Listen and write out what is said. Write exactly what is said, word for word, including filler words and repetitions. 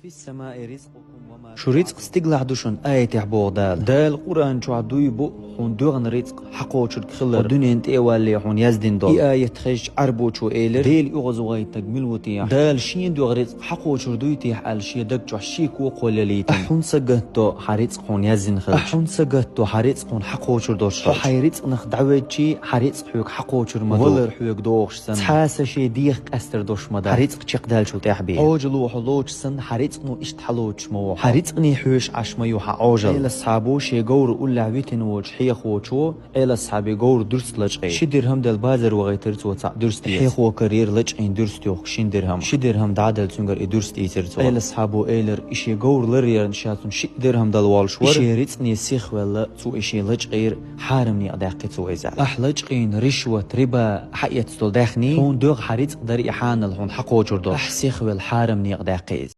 في السماء رزقكم وما Шу рицкъ стигалахь ду шуна, аятехь боху Дала. Дала Къуръан чохь дуй бу хьуна доьгӀна рицкъ хьакхочург хилар, хьо дуьнен тӀе а валале хьуна яздина долу. И аят хезча, Ӏарбочо элира: «Делан оьгӀазвахийтинарг мила ву техьа? Дала шена доьгӀна рицкъ хьакхочур дуй техьа?» аьлла, шен даг чохь шеко кхоллаялийтина. Ахь хӀунда сагатдо хьан рицкъ хьуна яздина хилча? Ахь хӀунда сагатдо хьан рицкъ хьуна хьакхочур долуш хилча? Хьо хьайн рицкъанах дӀаведчи, хьан рицкъ хьоьга хьакхочур ма ду. Валар хьоьга догӀуш санна, цхьа а са шен деха къаьстар долуш ма дац, хьан рицкъ чекхдаллачул тӀаьхьа бен. Ӏожалло хьо лоцуш санна, хьан рицкъано иштта хьалоцуш ма ву хьо. Хьан рицкъане хьоьжуш Ӏаш ма ю хьан Ӏожалла. Эласхьабо шен говра уллехь витина воцуш хьехавочо Эласхьабе говр дуьрста лачкъийра. Ши дирхам дала базар вахийтира цо цхьаъ дуьрста. Хьехо карийра лачкъийна дуьрста йохку шина дирхам. Ши дирхам дӀа а дала, цуьнгара и дуьрста ийцира цо. Эласхьабо элира, и шен говр ларъярна ша цунна шиъ дирхам дала волуш вара. И шен рицкъане сихвелла, цо и шен лачкъийра, хьарам некъа даьккхи цо иза. Ахь лачкъийна ришват, риба хьаэцна долу даьхни, хьуна доьгӀна хьан рицкъ дара и хьанал хьуна хьакхочур долуш. Ахь сихвелла, хьарам некъа даьккхи иза.